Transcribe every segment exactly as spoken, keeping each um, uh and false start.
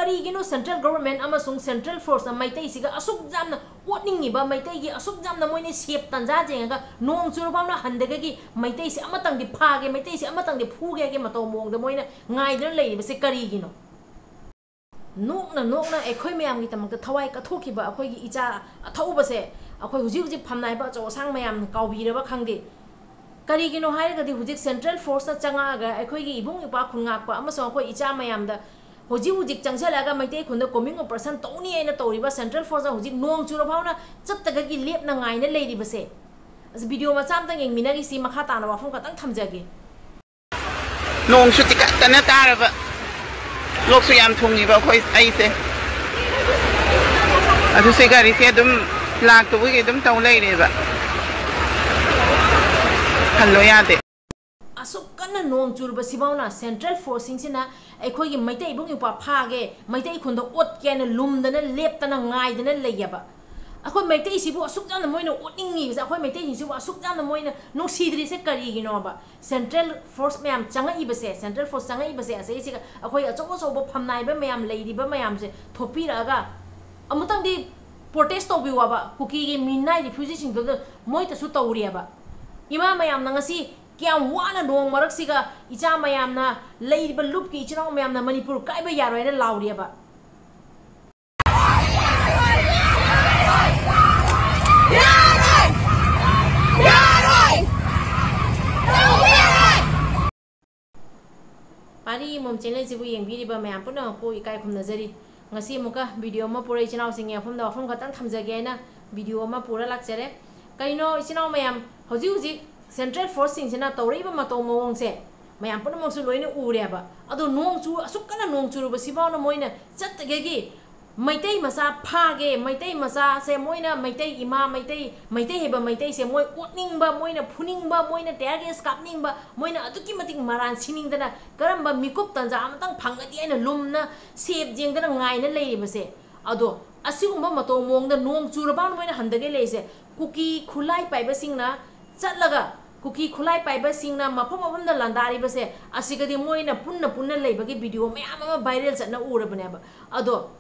ꯀꯔꯤꯒꯤꯅꯣ central government ꯑꯃꯁꯨꯡ central forceꯅ ꯃꯩꯇꯩꯁꯤꯒ ꯑꯁꯨꯛ ꯌꯥꯝꯅ ꯑꯣꯠꯅꯤꯡꯉꯤꯕ, ꯃꯩꯇꯩꯒꯤ ꯑꯁꯨꯛ ꯌꯥꯝꯅ ꯃꯣꯏꯅ ꯁꯦꯞ ꯇꯟꯖꯥ ꯌꯦꯡꯉꯒ ꯅꯣꯡ ꯆꯨꯔꯐꯥꯎꯅ ꯍꯟꯗꯒꯒꯤ ꯃꯩꯇꯩꯁꯦ ꯑꯃꯇꯪꯗꯤ ꯐꯥꯒꯦ, ꯃꯩꯇꯩꯁꯦ ꯑꯃꯇꯪꯗꯤ ꯐꯨꯒꯦ ꯍꯥꯏꯒꯤ ꯃꯇꯧ ꯃꯑꯣꯡꯗ ꯃꯣꯏꯅ ꯉꯥꯏꯗꯨꯅ ꯂꯩꯔꯤꯕꯁꯦ ꯀꯔꯤꯒꯤꯅꯣ? ꯅꯣꯛꯅ ꯅꯣꯛꯅ ꯑꯩꯈꯣꯏ ꯃꯌꯥꯝꯒꯤꯗꯃꯛꯇ ꯊꯋꯥꯏ ꯀꯠꯊꯣꯛꯈꯤꯕ ꯑꯩꯈꯣꯏꯒꯤ ꯏꯆꯥ ꯑꯊꯧꯕꯁꯦ ꯑꯩꯈꯣꯏ ꯍꯧꯖꯤꯛ ꯍꯧꯖꯤꯛ ꯐꯝꯅꯥꯏꯕ ꯑꯆꯧ ꯑꯁꯥꯡ ꯃꯌꯥꯝꯅ ꯀꯥꯎꯕꯤꯔꯕ ꯈꯪꯗꯦ꯫ ꯀꯔꯤꯒꯤꯅꯣ ꯍꯥꯏꯔꯒꯗꯤ ꯍꯧꯖꯤꯛ central forceꯅ ꯆꯪꯉꯛꯑꯒ ꯑꯩꯈꯣꯏꯒꯤ ꯏꯕꯨꯡ ꯏꯄ꯭ꯋꯥ ꯈꯨꯟꯉꯥꯛꯄ ꯑꯃꯁꯨꯡ ꯑꯩꯈꯣꯏ ꯏꯆꯥ ꯃꯌꯥꯝꯗ ꯍꯧꯖꯤꯛ ꯍꯧꯖꯤꯛ ꯆꯪꯁꯤꯜꯂꯛꯑꯒ ꯃꯩꯇꯩ ꯈꯨꯟꯗ combing operation ꯇꯧꯅꯤ ꯍꯥꯏꯅ ꯇꯧꯔꯤꯕ central forceꯅ ꯍꯧꯖꯤꯛ ꯅꯣꯡ ꯆꯨꯔꯐꯥꯎꯅ ꯆꯠꯇꯒꯒꯤ ꯂꯦꯞꯅ ꯉꯥꯏꯅ ꯂꯩꯔꯤꯕꯁꯦ꯫ ꯑꯁ, video ꯃꯆꯥ ꯑꯝꯇꯪ ꯌꯦꯡꯃꯤꯟꯅꯈꯤꯁꯤ, ꯃꯈꯥ ꯇꯥꯅ ꯋꯥꯐꯝ ꯈꯛꯇꯪ ꯊꯝꯖꯒꯦ꯫ ꯅꯣꯡꯁꯨ ꯇꯤꯀꯠꯇꯅ ꯇꯥꯔꯕ, ꯂꯣꯛꯁꯨ ꯌꯥꯝ ꯊꯨꯡꯉꯤꯕ ꯑꯩꯈꯣꯏ, ꯑꯩꯁꯦ꯫ ꯑꯗꯨ ꯁꯤ ꯒꯥꯔꯤꯁꯦ ꯑꯗꯨꯝ ꯂꯥꯛꯇꯕꯒꯤ ꯑꯗꯨꯝ ꯇꯧ ꯂꯩꯔꯦꯕ꯫ ꯍꯜꯂꯣ ꯌꯥꯗꯦ꯫ ꯑꯁꯨꯛ ꯀꯟꯅ ꯅꯣꯡ ꯆꯨꯔꯕꯁꯤꯐꯥꯎꯅ central forceꯁꯤꯡꯁꯤꯅ ꯑꯩꯈꯣꯏꯒꯤ ꯃꯩꯇꯩ ꯏꯕꯨꯡ ꯏꯄ꯭ꯋꯥ ꯐꯥꯒꯦ, ꯃꯩꯇꯩ ꯈꯨꯟꯗ ꯑꯣꯠꯀꯦ ꯍꯥꯏꯅ ꯂꯨꯝꯗꯅ, ꯂꯦꯞꯇꯅ, ꯉꯥꯏꯗꯅ ꯂꯩꯌꯦꯕ꯫ ꯑꯩꯈꯣꯏ ꯃꯩꯇꯩꯁꯤꯕꯨ ꯑꯁꯨꯛ ꯌꯥꯝꯅ ꯃꯣꯏꯅ ꯑꯣꯠꯅꯤꯡꯉꯤꯕꯁꯦ, ꯑꯩꯈꯣꯏ ꯃꯩꯇꯩꯁꯤꯡꯁꯤꯕꯨ ꯑꯁꯨꯛ ꯌꯥꯝꯅ ꯃꯣꯏꯅ ꯅꯨꯡꯁꯤꯗ꯭ꯔꯤꯁꯦ ꯀꯔꯤꯒꯤꯅꯣꯕ? Central force ꯃꯌꯥꯝ ꯆꯪꯉꯛꯏꯕꯁꯦ, central force ꯆꯪꯉꯛꯏꯕꯁꯦ, ꯑꯁꯤꯁꯤꯒ ꯑꯩꯈꯣꯏ ꯑꯆꯧ ꯑꯆꯧꯕ ꯐꯝꯅꯥꯏꯕ ꯃꯌꯥꯝ, ꯂꯩꯔꯤꯕ ꯃꯌꯥꯝꯁꯦ ꯊꯣꯛꯄꯤꯔꯛꯑꯒ ꯑꯃꯨꯛꯇꯪꯗꯤ protest ꯇꯧꯕꯤꯌꯣꯕ, ꯀꯨꯀꯤꯒꯤ ꯃꯤꯅꯥꯏ refugeeꯁꯤꯡꯗꯨꯗ ꯃꯣꯏꯗꯁꯨ ꯇꯧꯔꯤꯑꯕ꯫ ꯏꯃꯥ ꯃꯌꯥꯝꯅ ꯉꯁꯤ ꯀꯌꯥꯝ ꯋꯥꯅ ꯅꯣꯡ ꯃꯔꯛꯁꯤꯒ ꯏꯆꯥ ꯃꯌꯥꯝꯅ, ꯂꯩꯔꯤꯕ ꯂꯨꯞꯀꯤ ꯏꯆꯤꯜ ꯏꯅꯥꯎ ꯃꯌꯥꯝꯅ ꯃꯅꯤꯄꯨꯔ ꯀꯥꯏꯕ ꯌꯥꯔꯣꯏ ꯍꯥꯏꯅ ꯂꯥꯎꯔꯤꯑꯕ꯫ ꯄꯥꯔꯤ ꯃꯣꯝ channelꯁꯤꯕꯨ ꯌꯦꯡꯕꯤꯔꯤꯕ ꯃꯌꯥꯝ ꯄꯨꯝꯅꯃꯛꯄꯨ ꯏꯀꯥꯏ ꯈꯨꯝꯅꯖꯔꯤ꯫ ꯉꯁꯤ ꯑꯃꯨꯛꯀ video ꯑꯃ ꯄꯨꯔ ꯏꯆꯤꯟ ꯏꯅꯥꯎꯁꯤꯡꯒꯤ ꯃꯐꯝꯗ ꯋꯥꯐꯝ ꯈꯛꯇꯪ ꯊꯝꯖꯒꯦ ꯍꯥꯏꯅ video ꯑꯃ ꯄꯨꯔ ꯂꯥꯛꯆꯔꯦ꯫ ꯀꯩꯅꯣ ꯏꯆꯤꯟ ꯏꯅꯥꯎ ꯃꯌꯥꯝ, ꯍꯧꯖꯤꯛ ꯍꯧꯖꯤꯛ central forceꯁꯤꯡꯁꯤꯅ ꯇꯧꯔꯛꯏꯕ ꯃꯇꯧ ꯃꯑꯣꯡꯁꯦ ꯃꯌꯥꯝ ꯄꯨꯝꯅꯃꯛꯁꯨ ꯂꯣꯏꯅ ꯎꯔꯦꯕ꯫ ꯑꯗꯣ ꯅꯣꯡ ꯆꯨ-, ꯑꯁꯨꯛ ꯀꯟꯅ ꯅꯣꯡ ꯆꯨꯔꯨꯕꯁꯤꯐꯥꯎꯅ ꯃꯣꯏꯅ ꯆꯠꯇꯒꯤ ꯃꯩꯇꯩ ꯃꯆꯥ ꯐꯥꯒꯦ, ꯃꯩꯇꯩ ꯃꯆꯥꯁꯦ ꯃꯣꯏꯅ ꯃꯩꯇꯩ ꯏꯃꯥ, ꯃꯩꯇꯩ, ꯃꯩꯇꯩ ꯍꯥꯏꯕ ꯃꯩꯇꯩꯁꯦ ꯃꯣꯏ ꯑꯣꯠꯅꯤꯡꯕ, ꯃꯣꯏꯅ ꯐꯨꯅꯤꯡꯕ, ꯃꯣꯏꯅ tear gas ꯀꯥꯞꯅꯤꯡꯕ, ꯃꯣꯏꯅ ꯑꯗꯨꯛꯀꯤ ꯃꯇꯤꯛ ꯃꯔꯥꯟ ꯁꯤꯅꯤꯡꯗꯅ ꯀꯔꯝꯕ ꯃꯤꯀꯨꯞ ꯇꯟꯖꯥ ꯑꯃꯇꯪ ꯐꯪꯒꯅꯤ ꯍꯥꯏꯅ ꯂꯨꯝꯅ ꯁꯦꯞ ꯌꯦꯡꯗꯅ ꯉꯥꯏꯅ ꯂꯩꯔꯤꯕꯁꯦ꯫ ꯑꯗꯣ ꯑꯁꯤꯒꯨꯝꯕ ꯃꯇꯧ ꯃꯑꯣꯡꯗ ꯅꯣꯡ ꯆꯨꯔꯕꯥꯎꯅ ꯃꯣꯏꯅ ꯍꯟꯊꯒꯩ ꯂꯩꯔꯤꯁꯦ꯫ ꯀꯨꯀꯤ ꯈꯨꯠꯂꯥꯏ ꯄꯥꯏꯕꯁꯤꯡꯅ ꯆꯠꯂꯒ ꯀꯨꯀꯤ ꯈꯨꯠꯂꯥꯏ ꯄꯥꯏꯕꯁꯤꯡꯅ ꯃꯐꯝ ꯃꯐꯝꯗ ꯂꯥꯟꯗꯥꯔꯤꯕꯁꯦ ꯑꯁꯤꯒꯗꯤ ꯃꯣꯏꯅ ꯄꯨꯟꯅ ꯄꯨꯟꯅ ꯂꯩꯕꯒꯤ ꯚꯤꯗꯤꯑꯣ ꯃꯌꯥꯝ ꯑꯃ ꯚꯥꯏꯔꯦꯜ ꯆꯠꯅ ꯎꯔꯕꯅꯦꯕ꯫ ꯑꯗꯣ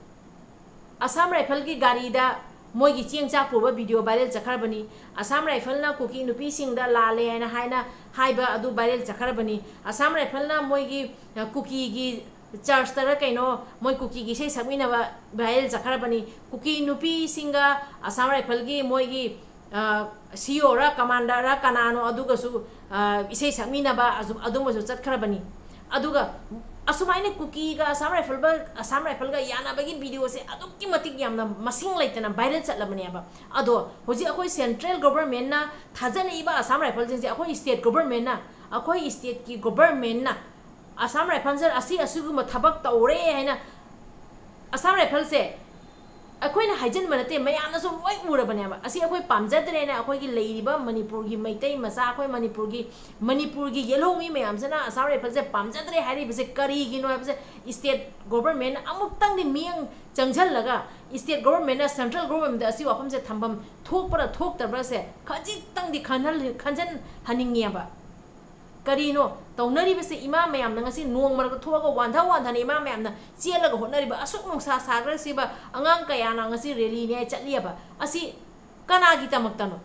ꯑꯁꯥꯝ ꯔꯥꯏꯐꯜꯒꯤ ꯒꯥꯔꯤꯗ ꯃꯣꯏꯒꯤ ꯆꯦꯡ ꯆꯥꯛ ꯄꯨꯕ ꯚꯤꯗꯤꯑꯣ ꯚꯥꯏꯔꯦꯜ ꯆꯠꯈ꯭ꯔꯕꯅꯤ꯫ ꯑꯁꯥꯝ ꯔꯥꯏꯐꯜꯅ ꯀꯨꯀꯤ ꯅꯨꯄꯤꯁꯤꯡꯗ ꯂꯥꯜꯂꯦ ꯍꯥꯏꯅ ꯍꯥꯏꯅ ꯍꯥꯏꯕ ꯑꯗꯨ ꯚꯥꯏꯔꯦꯜ ꯆꯠꯈ꯭ꯔꯕꯅꯤ꯫ ꯑꯁꯥꯝ ꯔꯥꯏꯐꯜꯅ ꯃꯣꯏꯒꯤ ꯑ, ꯀꯨꯀꯤꯒꯤ ꯆꯔꯆꯇꯔ ꯀꯩꯅꯣ ꯃꯣꯏ ꯀꯨꯀꯤꯒꯤ ꯏꯁꯩ ꯁꯛꯃꯤꯟꯅꯕ ꯚꯥꯏꯔꯦꯜ ꯆꯠꯈ꯭ꯔꯕꯅꯤ꯫ ꯀꯨꯀꯤ ꯅꯨꯄꯤꯁꯤꯡꯒ ꯑꯁꯥꯝ ꯔꯥꯏꯐꯜꯒꯤ ꯃꯣꯏꯒꯤ ꯁꯤꯌꯣꯔ ꯀꯃꯥꯟꯗꯔ ꯀꯅꯥꯅꯣ ꯑꯗꯨꯒꯁꯨ ꯑ, ꯏꯁꯩ ꯁꯛꯃꯤꯟꯅꯕ ꯑꯁꯨ- ꯑꯗꯨꯝꯕꯁꯨ ꯆꯠꯈ꯭ꯔꯕꯅꯤ꯫ ꯑꯗꯨꯒ ꯑꯁꯨꯃꯥꯏꯅ ꯀꯨꯀꯤꯒ ꯑꯁꯥꯝ ꯔꯥꯏꯐꯜꯒ ꯑꯁꯥꯝ ꯔꯥꯏꯐꯜꯒ ꯌꯥꯅꯕꯒꯤ ꯚꯤꯗꯤꯑꯣꯁꯦ ꯑꯗꯨꯛꯀꯤ ꯃꯇꯤꯛ ꯌꯥꯝꯅ ꯃꯁꯤꯡ ꯂꯩꯇꯅ ꯚꯥꯏꯔꯦꯜ ꯆꯠꯂꯕꯅꯦꯕ꯫ ꯑꯗꯣ ꯍꯧꯖꯤꯛ ꯑꯩꯈꯣꯏ ꯁꯦꯟꯇ꯭ꯔꯦꯜ ꯒꯣꯚꯔꯟꯃꯦꯟꯠꯅ ꯊꯥꯖꯅꯔꯤꯕ ꯑꯁꯥꯝ ꯔꯥꯏꯐꯜꯁꯤꯡꯁꯦ ꯑꯩꯈꯣꯏ ꯁ꯭ꯇꯦꯠ ꯒꯣꯚꯔꯟꯃꯦꯟꯠꯅ ꯑꯩꯈꯣꯏ ꯁ꯭ꯇꯦꯠꯀꯤ ꯒꯣꯚꯔꯟꯃꯦꯟꯠꯅ ꯑꯁꯥꯝ ꯔꯥꯏꯐꯜꯁꯦ ꯑꯁꯤ ꯑꯁꯤꯒꯨꯝꯕ ꯊꯕꯛ ꯇꯧꯔꯦ ꯍꯥꯏꯅ ꯑꯁꯥꯝ ꯔꯥꯏꯐꯜꯁꯦ ꯑꯩꯈꯣꯏꯅ ꯍꯥꯏꯖꯤꯟꯕ ꯅꯠꯇꯦ, ꯃꯌꯥꯝꯅꯁꯨ ꯂꯣꯏ ꯎꯔꯕꯅꯦꯕ꯫ ꯑꯁꯤ ꯑꯩꯈꯣꯏ ꯄꯥꯝꯖꯗ꯭ꯔꯦꯅ ꯑꯩꯈꯣꯏꯒꯤ ꯂꯩꯔꯤꯕ ꯃꯅꯤꯄꯨꯔꯒꯤ ꯃꯩꯇꯩ ꯃꯆꯥ, ꯑꯩꯈꯣꯏ ꯃꯅꯤꯄꯨꯔꯒꯤ ꯃꯅꯤꯄꯨꯔꯒꯤ ꯌꯦꯜꯍꯧꯃꯤ ꯃꯌꯥꯝꯁꯤꯅ ꯑꯁꯥꯝ ꯔꯥꯏꯐꯜꯁꯦ ꯄꯥꯝꯖꯗ꯭ꯔꯦ ꯍꯥꯏꯔꯤꯕꯁꯦ ꯀꯔꯤꯒꯤꯅꯣ ꯍꯥꯏꯕꯁꯦ ꯁ꯭ꯇꯦꯠ ꯒꯣꯚꯔꯟꯃꯦꯟꯠꯅ ꯑꯃꯨꯛꯇꯪꯗꯤ ꯃꯤꯠꯌꯦꯡ ꯆꯪꯁꯤꯜꯂꯒ ꯁ꯭ꯇꯦꯠ ꯒꯣꯚꯔꯟꯃꯦꯟꯠꯅ ꯁꯦꯟꯇ꯭ꯔꯦꯜ ꯒꯣꯚꯔꯟꯃꯦꯟꯠꯇ ꯑꯁꯤ ꯋꯥꯐꯝꯁꯦ ꯊꯝꯐꯝ ꯊꯣꯛꯄ꯭ꯔꯥ ꯊꯣꯛꯇꯕ꯭ꯔꯥꯁꯦ ꯈꯖꯤꯛꯇꯪꯗꯤ ꯈꯟꯍꯜ- ꯈꯟꯖꯟꯍꯟꯅꯤꯡꯉꯦꯕ꯫ ꯀꯔꯤꯅꯣ ꯇꯧꯅꯔꯤꯕꯁꯦ? ꯏꯃꯥ ꯃꯌꯥꯝꯅ ꯉꯁꯤ ꯅꯣꯡ ꯃꯔꯛꯇ ꯊꯣꯛꯑꯒ ꯋꯥꯟꯊ ꯋꯥꯟꯊꯅ ꯏꯃꯥ ꯃꯌꯥꯝꯅ ꯆꯦꯜꯂꯒ ꯍꯣꯠꯅꯔꯤꯕ, ꯑꯁꯨꯛ ꯅꯨꯡꯁꯥ ꯁꯥꯈ꯭ꯔꯁꯤꯕ ꯑꯉꯥꯡ ꯀꯌꯥꯅ ꯉꯁꯤ ꯔꯦꯂꯤꯅꯦ ꯆꯠꯂꯤꯑꯕ, ꯑꯁꯤ ꯀꯅꯥꯒꯤꯗꯃꯛꯇꯅꯣ?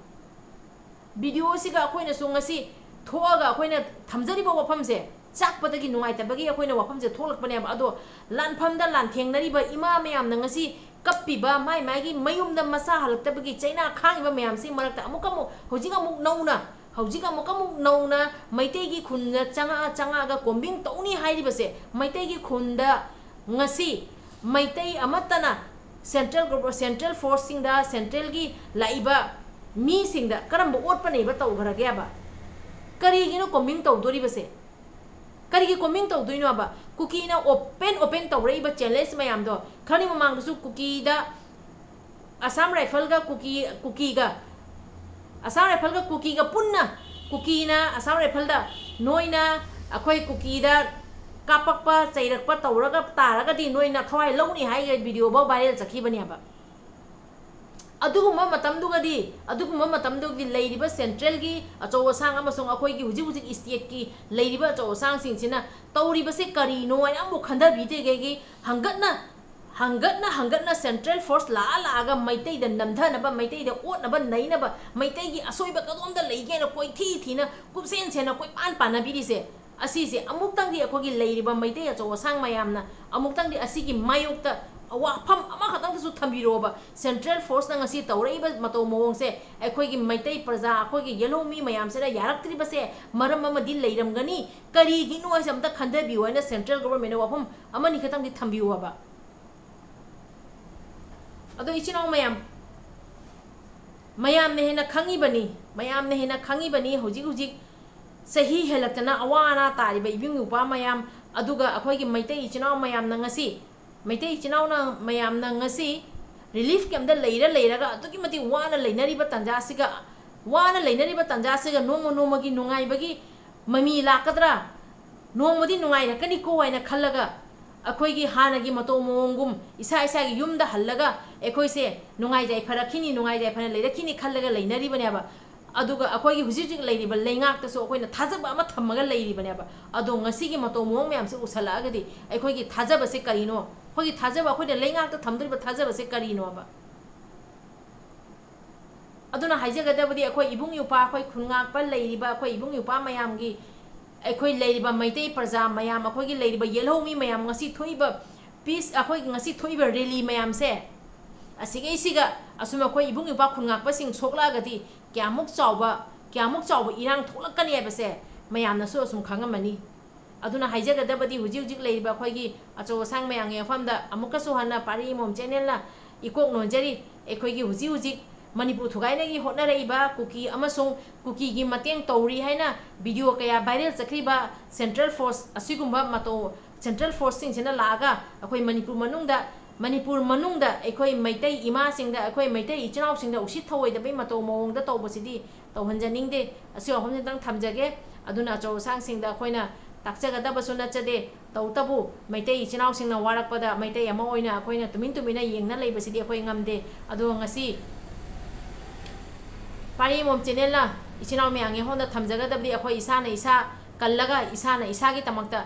ꯚꯤꯗꯤꯑꯣꯁꯤꯒ ꯑꯩꯈꯣꯏꯅꯁꯨ ꯉꯁꯤ ꯊꯣꯛꯑꯒ ꯑꯩꯈꯣꯏꯅ ꯊꯝꯖꯔꯤꯕ ꯋꯥꯐꯝꯁꯦ ꯆꯥꯛꯄꯗꯒꯤ, ꯅꯨꯡꯉꯥꯏꯇꯕꯒꯤ ꯑꯩꯈꯣꯏꯅ ꯋꯥꯐꯝꯁꯦ ꯊꯣꯛꯂꯛꯄꯅꯦꯕ꯫ ꯑꯗꯣ ꯂꯥꯟꯐꯝꯗ ꯂꯥꯟꯊꯦꯡꯅꯔꯤꯕ ꯏꯃꯥ ꯃꯌꯥꯝꯅ ꯉꯁꯤ ꯀꯞꯄꯤꯕ, ꯃꯥꯏ ꯃꯥꯏꯒꯤ ꯃꯌꯨꯝꯗ ꯃꯆꯥ ꯍꯜꯂꯛꯇꯕꯒꯤ ꯆꯩꯅꯥ ꯈꯥꯡꯉꯤꯕ ꯃꯌꯥꯝꯁꯤ ꯃꯔꯛꯇ ꯑꯃꯨꯛꯀ ꯑꯃꯨꯛ, ꯍꯧꯖꯤꯛ ꯑꯃꯨꯛ ꯅꯧꯅ, ꯍꯧꯖꯤꯛ ꯑꯃꯨꯛꯀ ꯑꯃꯨꯛ ꯅꯧꯅ ꯃꯩꯇꯩꯒꯤ ꯈꯨꯟꯗ ꯆꯪꯉꯛꯑ ꯆꯪꯉꯛꯑꯒ ꯀꯣꯝꯕꯤꯡ ꯇꯧꯅꯤ ꯍꯥꯏꯔꯤꯕꯁꯦ, ꯃꯩꯇꯩꯒꯤ ꯈꯨꯟꯗ ꯉꯁꯤ ꯃꯩꯇꯩ ꯑꯃꯠꯇꯅ ꯁꯦꯟꯇ꯭ꯔꯦꯜ ꯒꯣꯚꯔ-, ꯁꯦꯟꯇ꯭ꯔꯦꯜ ꯐꯣꯔꯁꯁꯤꯡꯗ, ꯁꯦꯟꯇ꯭ꯔꯦꯜꯒꯤ ꯂꯥꯛꯏꯕ ꯃꯤꯁꯤꯡꯗ ꯀꯔꯝꯕ ꯑꯣꯠꯄ ꯅꯩꯕ ꯇꯧꯈ꯭ꯔꯒꯦꯕ? ꯀꯔꯤꯒꯤꯅꯣ ꯀꯣꯝꯕꯤꯡ ꯇꯧꯗꯣꯔꯤꯕꯁꯦ? ꯀꯔꯤꯒꯤ ꯀꯣꯝꯕꯤꯡ ꯇꯧꯗꯣꯏꯅꯣꯕ? ꯀꯨꯀꯤꯅ ꯑꯣꯄꯦꯟ ꯑꯣꯄꯦꯟ ꯇꯧꯔꯛꯏꯕ ꯆꯦꯂꯦꯟꯖ ꯃꯌꯥꯝꯗꯣ, ꯈꯔꯅꯤ ꯃꯃꯥꯡꯗꯁꯨ ꯀꯨꯀꯤꯗ, ꯑꯁꯥꯝ ꯔꯥꯏꯐꯜꯒ ꯀꯨꯀꯤ, ꯀꯨꯀꯤꯒ, ꯑꯁꯥꯝ ꯔꯥꯏꯐꯜꯒ ꯀꯨꯀꯤꯒ ꯄꯨꯟꯅ, ꯀꯨꯀꯤꯅ ꯑꯁꯥꯝ ꯔꯥꯏꯐꯜꯗ, "ꯅꯣꯏꯅ ꯑꯩꯈꯣꯏ ꯀꯨꯀꯤꯗ ꯀꯥꯞꯄꯛꯄ, ꯆꯩꯔꯛꯄ ꯇꯧꯔꯒ ꯇꯥꯔꯒꯗꯤ ꯅꯣꯏꯅ ꯊꯋꯥꯏ ꯂꯧꯅꯤ" ꯍꯥꯏꯒ ꯚꯤꯗꯤꯑꯣ ꯐꯥꯎ ꯚꯥꯏꯔꯦꯜ ꯆꯠꯈꯤꯕꯅꯦꯕ꯫ ꯑꯗꯨꯒꯨꯝꯕ ꯃꯇꯝꯗꯨꯒꯗꯤ, ꯑꯗꯨꯒꯨꯝꯕ ꯃꯇꯝꯗꯨꯒꯤ ꯂꯩꯔꯤꯕ central ꯒꯤ ꯑꯆꯧ ꯑꯁꯥꯡ ꯑꯃꯁꯨꯡ ꯑꯩꯈꯣꯏꯒꯤ ꯍꯧꯖꯤꯛ ꯍꯧꯖꯤꯛ state ꯀꯤ ꯂꯩꯔꯤꯕ ꯑꯆꯧ ꯑꯁꯥꯡꯁꯤꯡꯁꯤꯅ ꯇꯧꯔꯤꯕꯁꯦ ꯀꯔꯤꯅꯣ ꯍꯥꯏꯅ ꯑꯃꯨꯛ ꯈꯟꯊꯕꯤꯗꯦꯒꯦꯒꯤ ꯍꯪꯒꯠꯅ ꯍꯪꯒꯠꯅ ꯍꯪꯒꯠꯅ central force ꯂꯥꯛꯑ ꯂꯥꯛꯑꯒ ꯃꯩꯇꯩꯗ ꯅꯝꯊꯅꯕ, ꯃꯩꯇꯩꯗ ꯑꯣꯠꯅꯕ ꯅꯩꯅꯕ, ꯃꯩꯇꯩꯒꯤ ꯑꯁꯣꯏꯕ ꯀꯗꯣꯝꯗ ꯂꯩꯒꯦꯅ ꯀꯣꯏꯊꯤ ꯊꯤꯅ ꯀꯨꯞꯁꯦꯟ ꯁꯦꯟꯅ ꯀꯣꯏꯄꯥꯟ ꯄꯥꯟꯅꯕꯤꯔꯤꯁꯦ, ꯑꯁꯤꯁꯦ ꯑꯃꯨꯛꯇꯪꯗꯤ ꯑꯩꯈꯣꯏꯒꯤ ꯂꯩꯔꯤꯕ ꯃꯩꯇꯩ ꯑꯆꯧ ꯑꯁꯥꯡ ꯃꯌꯥꯝꯅ ꯑꯃꯨꯛꯇꯪꯗꯤ ꯑꯁꯤꯒꯤ ꯃꯥꯌꯣꯛꯇ ꯋꯥꯐꯝ ꯑꯃꯈꯛꯇꯪꯗꯁꯨ ꯊꯝꯕꯤꯔꯛꯑꯣꯕ꯫ Central force ꯅ ꯉꯁꯤ ꯇꯧꯔꯛꯏꯕ ꯃꯇꯧ ꯃꯑꯣꯡꯁꯦ ꯑꯩꯈꯣꯏꯒꯤ ꯃꯩꯇꯩ ꯄ꯭ꯔꯖꯥ, ꯑꯩꯈꯣꯏꯒꯤ ꯌꯦꯜꯍꯧꯃꯤ ꯃꯌꯥꯝꯁꯤꯅ ꯌꯥꯔꯛꯇ꯭ꯔꯤꯕꯁꯦ ꯃꯔꯝ ꯑꯃꯗꯤ ꯂꯩꯔꯝꯒꯅꯤ꯫ ꯀꯔꯤꯒꯤꯅꯣ ꯍꯥꯏꯁꯦ ꯑꯝꯇ ꯈꯟꯊꯕꯤꯌꯨ ꯍꯥꯏꯅ central government ꯅ ꯋꯥꯐꯝ ꯑꯃꯅꯤ ꯈꯛꯇꯪꯗꯤ ꯊꯝꯕꯤꯌꯨ ꯍꯥꯏꯕ꯫ ꯑꯗꯣ ꯏꯆꯤꯟ ꯏꯅꯥꯎ ꯃꯌꯥꯝ, ꯃꯌꯥꯝꯅ ꯍꯦꯟꯅ ꯈꯪꯉꯤꯕꯅꯤ, ꯃꯌꯥꯝꯅ ꯍꯦꯟꯅ ꯈꯪꯉꯤꯕꯅꯤ ꯍꯧꯖꯤꯛ ꯍꯧꯖꯤꯛ ꯆꯍꯤ ꯍꯦꯜꯂꯛꯇꯅ ꯑꯋꯥ ꯑꯅꯥ ꯇꯥꯔꯤꯕ ꯏꯕꯨꯡ ꯏꯄ꯭ꯋꯥ ꯃꯌꯥꯝ, ꯑꯗꯨꯒ ꯑꯩꯈꯣꯏꯒꯤ ꯃꯩꯇꯩ ꯏꯆꯤꯟ ꯏꯅꯥꯎ ꯃꯌꯥꯝꯅ ꯉꯁꯤ, ꯃꯩꯇꯩ ꯏꯆꯤꯟ ꯏꯅꯥꯎꯅ ꯃꯌꯥꯝꯅ ꯉꯁꯤ relief camp ꯇ ꯂꯩꯔ ꯂꯩꯔꯒ ꯑꯗꯨꯛꯀꯤ ꯃꯇꯤꯛ ꯋꯥꯅ ꯂꯩꯅꯔꯤꯕ ꯇꯥꯟꯖꯥꯁꯤꯒ, ꯋꯥꯅ ꯂꯩꯅꯔꯤꯕ ꯇꯥꯟꯖꯥꯁꯤꯒ ꯅꯣꯡꯃ ꯅꯣꯡꯃꯒꯤ ꯅꯨꯡꯉꯥꯏꯕꯒꯤ ꯃꯃꯤ ꯂꯥꯛꯀꯗ꯭ꯔꯥ? ꯅꯣꯡꯃꯗꯤ ꯅꯨꯡꯉꯥꯏꯔꯛꯀꯅꯤꯀꯣ ꯍꯥꯏꯅ ꯈꯜꯂꯒ ꯑꯩꯈꯣꯏꯒꯤ ꯍꯥꯟꯅꯒꯤ ꯃꯇꯧ ꯃꯑꯣꯡꯒꯨꯝ ꯏꯁꯥ ꯏꯁꯥꯒꯤ ꯌꯨꯝꯗ ꯍꯜꯂꯒ ꯑꯩꯈꯣꯏꯁꯦ ꯅꯨꯡꯉꯥꯏ ꯌꯥꯏꯐꯔꯛꯈꯤꯅꯤ, ꯅꯨꯡꯉꯥꯏ ꯌꯥꯏꯐꯅ ꯂꯩꯔꯛꯈꯤꯅꯤ ꯈꯜꯂꯒ ꯂꯩꯅꯔꯤꯕꯅꯦꯕ꯫ ꯑꯗꯨꯒ ꯑꯩꯈꯣꯏꯒꯤ ꯍꯧꯖꯤꯛ ꯍꯧꯖꯤꯛ ꯂꯩꯔꯤꯕ ꯂꯩꯉꯥꯛꯇꯁꯨ ꯑꯩꯈꯣꯏꯅ ꯊꯥꯖꯕ ꯑꯃ ꯊꯝꯃꯒ ꯂꯩꯔꯤꯕꯅꯦꯕ꯫ ꯑꯗꯣ ꯉꯁꯤꯒꯤ ꯃꯇꯧ ꯃꯑꯣꯡ ꯃꯌꯥꯝꯁꯦ ꯎꯁꯜꯂꯛꯑꯒꯗꯤ ꯑꯩꯈꯣꯏꯒꯤ ꯊꯥꯖꯕꯁꯦ ꯀꯔꯤꯅꯣ? ꯑꯩꯈꯣꯏꯒꯤ ꯊꯥꯖꯕ, ꯑꯩꯈꯣꯏꯅ ꯂꯩꯉꯥꯛꯇ ꯊꯝꯗꯣꯔꯤꯕ ꯊꯥꯖꯕꯁꯦ ꯀꯔꯤꯅꯣꯕ? ꯑꯗꯨꯅ ꯍꯥꯏꯖꯒꯗꯕꯗꯤ ꯑꯩꯈꯣꯏ ꯏꯕꯨꯡ ꯏꯄ꯭ꯋꯥ, ꯑꯩꯈꯣꯏ ꯈꯨꯟꯉꯥꯛꯄ ꯂꯩꯔꯤꯕ ꯑꯩꯈꯣꯏ ꯏꯕꯨꯡ ꯏꯄ꯭ꯋꯥ ꯃꯌꯥꯝꯒꯤ, ꯑꯩꯈꯣꯏ ꯂꯩꯔꯤꯕ ꯃꯩꯇꯩ ꯄ꯭ꯔꯖꯥ ꯃꯌꯥꯝ, ꯑꯩꯈꯣꯏꯒꯤ ꯂꯩꯔꯤꯕ ꯌꯦꯜꯍꯧꯃꯤ ꯃꯌꯥꯝ, ꯉꯁꯤ ꯊꯣꯛꯏꯕ peace, ꯑꯩꯈꯣꯏꯒꯤ ꯉꯁꯤ ꯊꯣꯛꯏꯕ rally ꯃꯌꯥꯝꯁꯦ, ꯑꯁꯤꯒꯩꯁꯤꯒ ꯑꯁꯨꯝ ꯑꯩꯈꯣꯏ ꯏꯕꯨꯡ ꯏꯄ꯭ꯋꯥ ꯈꯨꯟꯉꯥꯛꯄꯁꯤꯡ ꯁꯣꯛꯂꯛꯑꯒꯗꯤ ꯀꯌꯥꯃꯨꯛ ꯆꯥꯎꯕ, ꯀꯌꯥꯃꯨꯛ ꯆꯥꯎꯕ ꯏꯔꯥꯡ ꯊꯣꯛꯂꯛꯀꯅꯤ ꯍꯥꯏꯕꯁꯦ ꯃꯌꯥꯝꯅꯁꯨ ꯑꯁꯨꯝ ꯈꯪꯉꯝꯃꯅꯤ꯫ ꯑꯗꯨꯅ ꯍꯥꯏꯖꯒꯗꯕꯗꯤ ꯍꯧꯖꯤꯛ ꯍꯧꯖꯤꯛ ꯂꯩꯔꯤꯕ ꯑꯩꯈꯣꯏꯒꯤ ꯑꯆꯧ ꯑꯁꯥꯡ ꯃꯌꯥꯝꯒꯤ ꯃꯐꯝꯗ ꯑꯃꯨꯛꯀꯁꯨ ꯍꯟꯅ ꯄꯥꯔꯤ ꯏꯃꯣꯝ channel ꯅ ꯏꯀꯣꯛ ꯅꯣꯟꯖꯔꯤ꯫ ꯑꯩꯈꯣꯏꯒꯤ ꯍꯧꯖꯤꯛ ꯍꯧꯖꯤꯛ ꯃꯅꯤꯄꯨꯔ ꯊꯨꯒꯥꯏꯅꯒꯤ ꯍꯣꯠꯅꯔꯛꯏꯕ ꯀꯨꯀꯤ ꯑꯃꯁꯨꯡ ꯀꯨꯀꯤꯒꯤ ꯃꯇꯦꯡ ꯇꯧꯔꯤ ꯍꯥꯏꯅ video ꯀꯌꯥ viral ꯆꯠꯈ꯭ꯔꯤꯕ central force ꯑꯁꯤꯒꯨꯝꯕ ꯃꯇꯧ, central force ꯁꯤꯡꯁꯤꯅ ꯂꯥꯛꯑꯒ ꯑꯩꯈꯣꯏ ꯃꯅꯤꯄꯨꯔ ꯃꯅꯨꯡꯗ, ꯃꯅꯤꯄꯨꯔ ꯃꯅꯨꯡꯗ ꯑꯩꯈꯣꯏ ꯃꯩꯇꯩ ꯏꯃꯥꯁꯤꯡꯗ, ꯑꯩꯈꯣꯏ ꯃꯩꯇꯩ ꯏꯆꯤꯟ ꯏꯅꯥꯎꯁꯤꯡꯗ ꯎꯁꯤꯠ ꯊꯑꯣꯏꯗꯕꯒꯤ ꯃꯇꯧ ꯃꯑꯣꯡꯗ ꯇꯧꯕꯁꯤꯗꯤ ꯇꯧꯍꯟꯖꯅꯤꯡꯗꯦ꯫ ꯑꯁꯤ ꯋꯥꯐꯝꯁꯤꯗꯪ ꯊꯝꯖꯒꯦ꯫ ꯑꯗꯨꯅ ꯑꯆꯧ ꯑꯁꯥꯡꯁꯤꯡꯗ ꯑꯩꯈꯣꯏꯅ ꯇꯥꯛꯆꯒꯗꯕꯁꯨ ꯅꯠꯆꯗꯦ꯫ ꯇꯧꯕꯇꯕꯨ ꯃꯩꯇꯩ ꯏꯆꯤꯟ ꯏꯅꯥꯎꯁꯤꯡꯅ ꯋꯥꯔꯛꯄꯗ ꯃꯩꯇꯩ ꯑꯃ ꯑꯣꯏꯅ ꯑꯩꯈꯣꯏꯅ ꯇꯨꯃꯤꯟ ꯇꯨꯃꯤꯟꯅ ꯌꯦꯡꯅ ꯂꯩꯕꯁꯤꯗꯤ ꯑꯩꯈꯣꯏ ꯉꯝꯗꯦ꯫ ꯑꯗꯣ ꯉꯁꯤ ꯄꯥꯔꯤ ꯃꯣꯝ ꯆꯦꯅꯦꯜꯅ ꯏꯆꯤꯟ ꯏꯅꯥꯎ ꯃꯌꯥꯝꯒꯤ ꯍꯣꯟꯗ ꯊꯝꯖꯒꯗꯕꯗꯤ ꯑꯩꯈꯣꯏ ꯏꯁꯥꯅ ꯏꯁꯥ ꯀꯜꯂꯒ ꯏꯁꯥꯅ ꯏꯁꯥꯒꯤꯗꯃꯛꯇ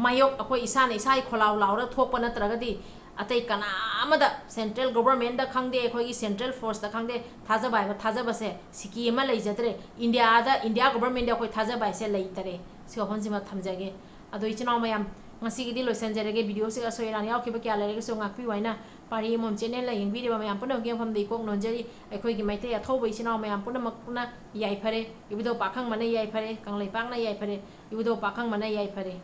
ꯃꯥꯌꯣꯛ ꯑꯩꯈꯣꯏ ꯏꯁꯥꯅ ꯏꯁꯥꯒꯤ ꯈꯣꯜꯂꯥꯎ ꯂꯥꯎꯔ ꯊꯣꯛꯄ ꯅꯠꯇ꯭ꯔꯒꯗꯤ ꯑꯇꯩ ꯀꯅꯥ ꯑꯃꯗ central governmentꯗ ꯈꯪꯗꯦ, ꯑꯩꯈꯣꯏꯒꯤ central forceꯇ ꯈꯪꯗꯦ, ꯊꯥꯖꯕ ꯍꯥꯏꯕ ꯊꯥꯖꯕꯁꯦ ꯁꯤꯀꯤ ꯑꯃ ꯂꯩꯖꯗ꯭ꯔꯦ꯫ ꯏꯟꯗꯤꯌꯥꯗ, ꯏꯟꯗꯤꯌꯥ governmentꯗ ꯑꯩꯈꯣꯏ ꯊꯥꯖꯕ ꯍꯥꯏꯁꯦ ꯂꯩꯇꯔꯦ꯫ ꯁꯤ ꯋꯥꯐꯝꯁꯤꯃ ꯊꯝꯖꯒꯦ꯫ ꯑꯗꯣ ꯏꯆꯤꯟ ꯏꯅꯥꯎ ꯃꯌꯥꯝ, ꯉꯁꯤꯒꯤꯗꯤ ꯂꯣꯏꯁꯤꯟꯖꯔꯒꯦ꯫ Videoꯁꯤꯒ ꯑꯁꯣꯏ ꯑꯔꯥꯟ ꯌꯥꯎꯈꯤꯕ ꯀꯌꯥ ꯂꯩꯔꯒꯁꯨ ꯉꯥꯛꯄꯤꯌꯨ ꯍꯥꯏꯅ ꯄꯥꯔꯤ ꯃꯣꯝ ꯆꯦꯅꯦꯜꯅ ꯌꯦꯡꯕꯤꯔꯤꯕ ꯃꯌꯥꯝ ꯄꯨꯝꯅꯃꯛꯀꯤ ꯃꯐꯝꯗ ꯏꯀꯣꯛ ꯅꯣꯟꯖꯔꯤ꯫ ꯑꯩꯈꯣꯏꯒꯤ ꯃꯩꯇꯩ ꯑꯊꯧꯕ ꯏꯆꯤꯟ ꯏꯅꯥꯎ ꯃꯌꯥꯝ ꯄꯨꯝꯅꯃꯛꯅ ꯌꯥꯏꯐꯔꯦ꯫ ꯏꯕꯨꯙꯧ ꯄꯥꯈꯪꯕꯅ ꯌꯥꯏꯐꯔꯦ꯫ ꯀꯪꯂꯩꯄꯥꯛꯅ ꯌꯥꯏꯐꯔꯦ꯫ ꯏꯕꯨꯙꯧ ꯄꯥꯈꯪꯕꯅ ꯌꯥꯏꯐꯔꯦ꯫